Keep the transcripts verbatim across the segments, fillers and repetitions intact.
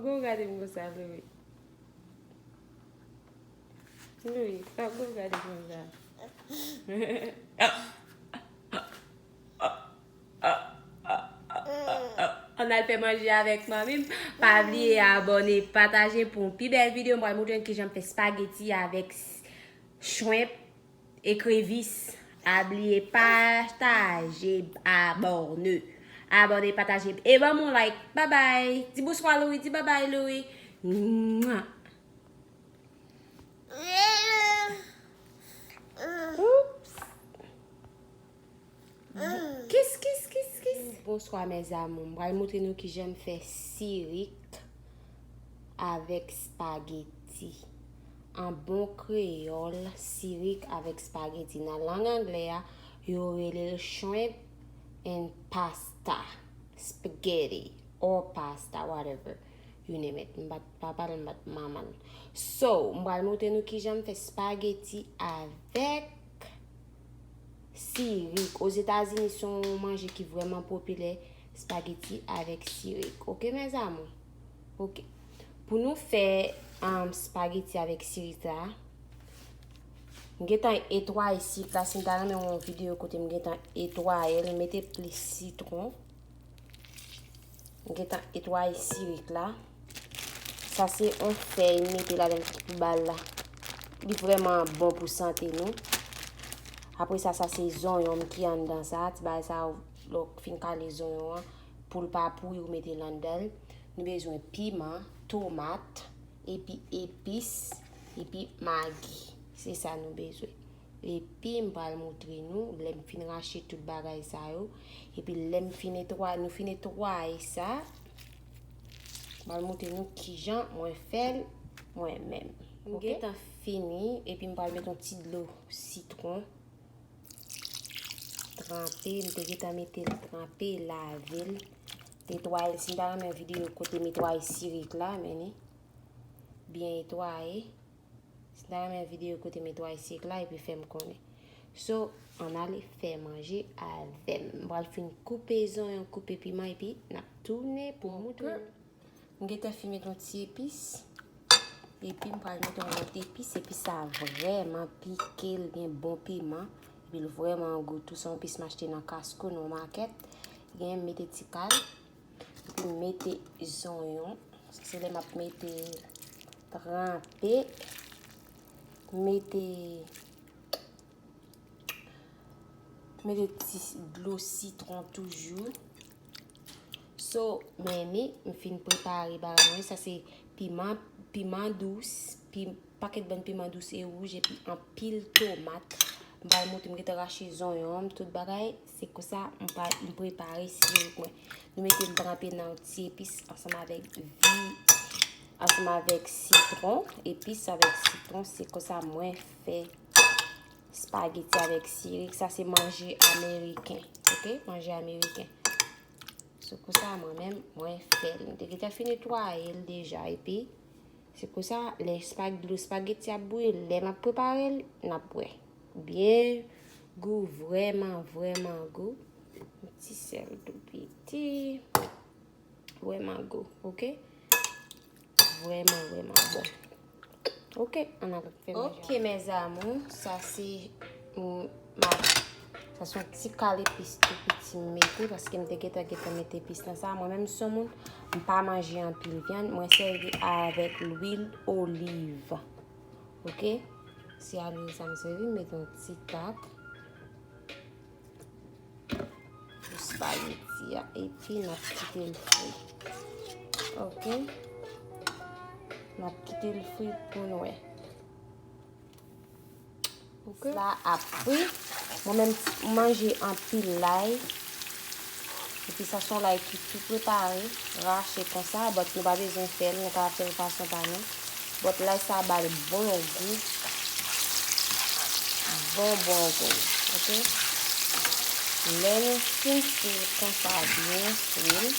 Gon gade m konsa, Louis. Louis, pa gon gade m konsa. Ann al fè manje avèk manmi m. Pa bliye abòne, pataje pou yon pi bèl videyo. M pral montre nou kijan m fè spageti avèk s- shrimp, ekrevis. Pa bliye pataje, abòne. Abòne, pataje. E ban m yon like. Babay. Di bonswa, Louis. Di babay, Louis. Mwah. Oops. Kis, kis, kis, kis. Bonswa, mes amours. M pral montre nou kijan m fè sirik avèk spageti. An bon kreyòl, sirik avèk spageti. Nan lang anglè a, yo rele l shrimp and pasta, spaghetti, or pasta, whatever. You name it. M pa t, pa pale m pa t manman l. So, m pral montre nou kijan m fè spageti avèk sirik. Ozetazini, se yon manje ki vrèman popilè, spageti avèk sirik. Oke, mes amours? Oke. Pou nou fè, um, spageti avèk sirik la, m gentan etwaye sirik la. Si m ta renmen yon videyo kote m gentan etwaye l, mete plis sitwon. M gentan etwaye sirik la. Sa se yon fèy m mete ladan l ki pou ba l la. Li vrèman bon pou sante nou. Apre sa, sa se zonyon m ki anndan sa. Ti bagay sa, lè w fin kale zonyon an, pou l pa pouri, ou mete l anndan l. Nou bezwen piman, tomat, epi epis, epi magi. Se sa nou bezwen. Epi m pral montre nou, lè m fin rache tout bagay sa yo, epi lè m fin netwaye, nou fin netwaye sa, m pral montre nou kijan mwen fè l mwen menm. M gentan fini, epi m pral met yon ti dlo sitwon tranpe, m te gentan mete l tranpe, lave l, netwaye l. Si m ta renmen videyo kote m netwaye sirik la, men ni byen netwaye. Si n ta renmen videyo kote m netwaye sirik la, epi fè m konnen. So, ann ale fè manje avè m. M pral fin koupe zonyon, koupe piman, epi n ap tounen pou m montre nou. M gentan fin met yon ti epis. Epi m pral met yon lòt epis. Epis sa vrèman pike, l gen bon piman. Epi l vrèman gou tou. Se yon epis m achte nan Costco, nan yon makèt. Gen m mete ti kal. Epi m mete zonyon. Sa se lè m ap mete tranpe. Mete, mete ti dlo sitwon toujou. So, men ni, m fin prepare bagay mwen. Sa se piman, piman dous, pi, pakèt bann piman dous e wouj, epi anpil tomat. M pral montre, m gentan rache zonyon, tout bagay. Se konsa m pa, m prepare sirik mwen. Nou mete l tranpe nan yon ti epis ansanm avèk vi, ansanm avèk sitwon, epis avèk sitwon, se konsa mwen fè spageti avèk sirik. Sa se manje ameriken, oke? Manje ameriken. Se konsa mwen menm, mwen fè l. M te gentan fin netwaye l deja, epi se konsa, lè spag-, dlo spageti ap bouyi, lè m ap prepare l, n ap wè. Byen gou, vrèman, vrèman gou. Yon ti sèl tou piti. Vrèman gou, oke? Vrèman, vrèman bon. Oke, ann al fè manje. Oke, mes amours, sa se, mm, ma, sa se yon ti kal epis tou piti m mete, paske m te gentan, gentan mete epis nan sa. Mwen menm, se yon moun, m pa manje anpil vyann, mwen sèvi avèk lwil oliv. Oke? Se a lwil sa m sèvi, m mete yon ti tak pou spageti a, epi n ap kite l fri. Oke? N ap kite l fri pou n wè. Oke? La ap fri. Mwen menm, m manje anpil lay. Epi sa se yon lay ki tou prepare, rache konsa, but nou pa bezwen fè l, nou ka fè l fason pa nou. But lay sa ba l bon gou. Bon, bon gou. Oke? Lè nou fin fri l konsa, byen fri l,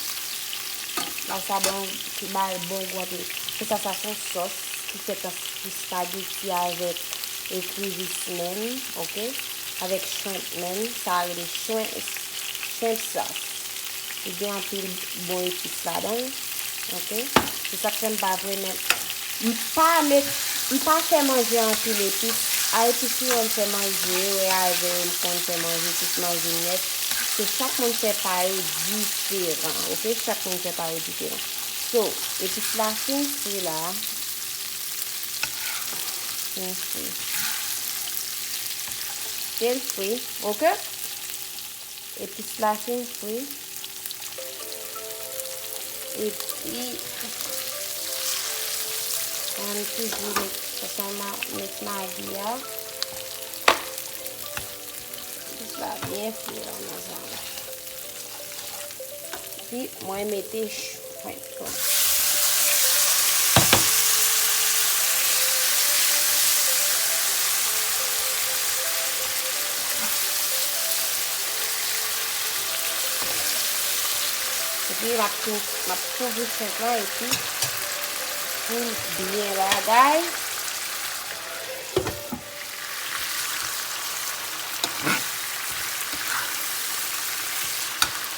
lay sa bon, ki ba l bon gou anpil. Se sa, sa se yon sòs ki fèt an, pou spageti avèk ekrevis menm, oke? Avèk shrimp menm, sa rele shrimp, shrimp sauce. Li gen anpil bon epis ladan l. Ok? Se sa k fè m pa vreman, m pa met, m pa fè manje anpil epis. A epis wi, mwen fè manje, wè, avè m konn fè manje, tout manje nèt. Se chak moun fè pa yo diferan, ok? Chak moun fè pa yo diferan. So, epis la fin fri la. Fin fri. Fin fri, ok? Epis la fin fri. Epi, mwen toujou met, sa ma-, met magi a. Epis la byen fri la, mezanmi. Epi, mwen mete ch-, Frenk. Epi, m ap tou-, m ap kouvri frenk lan epi pou l byen bagay.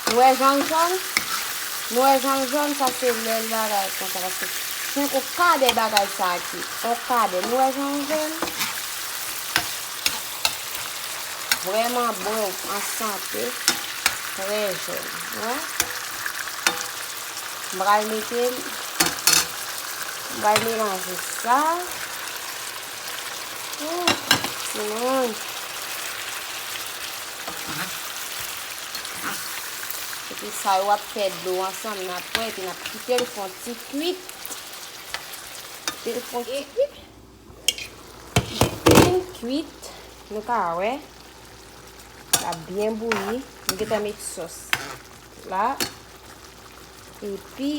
Nou wè jan l jòn? Nou wè jan l jòn, sa se lè l bagay konsa, paske frenk, on kadè bagay sa ki, on kadè. Nou wè jan l jòn? Vrèman bon an sante, trè jòn. Wè? M pral mete l, m pral melanje sa. Ooh, timoun. Epi sa yo ap fè dlo ansanm, n ap wè, epi n ap kite l fè yon ti kwit. Kite l fè yon ti kwit. Li fin kwit, nou ka wè. L ap byen bouyi. M gentan met sòs la. Epi,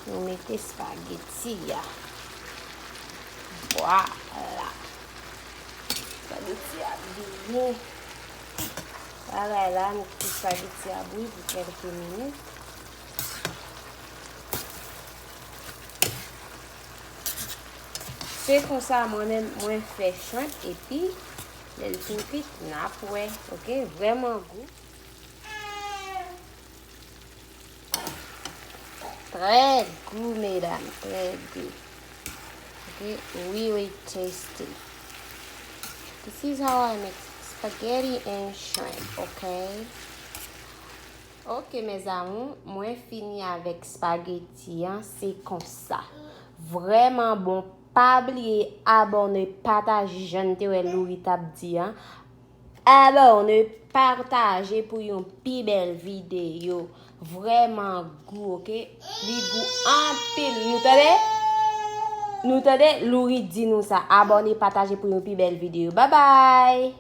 nou mete espageti a. Vwala. Espageti a byen bagay la, nou kite espageti a bouyi pou kèlke minit. Se konsa mwen menm, mwen fè shrimp, epi lè l fin kwit, n ap wè, ok? Vrèman gou. Trè gou, medam, trè gou. Ok, really tasty. This is how I make spaghetti and shrimp, ok? Ok, mes amours, mwen fini avèk spaghetti an, se konsa. Vrèman bon. Pa bliye abòne, pataje, jan n te wè Louri t ap di an. Abòne, pataje pou yon pi bèl videyo. Vrèman gou, ok? Li gou anpil. Nou tande? Nou tande? Louri di nou sa. Abòne, pataje pou yon pi bèl videyo. Babay!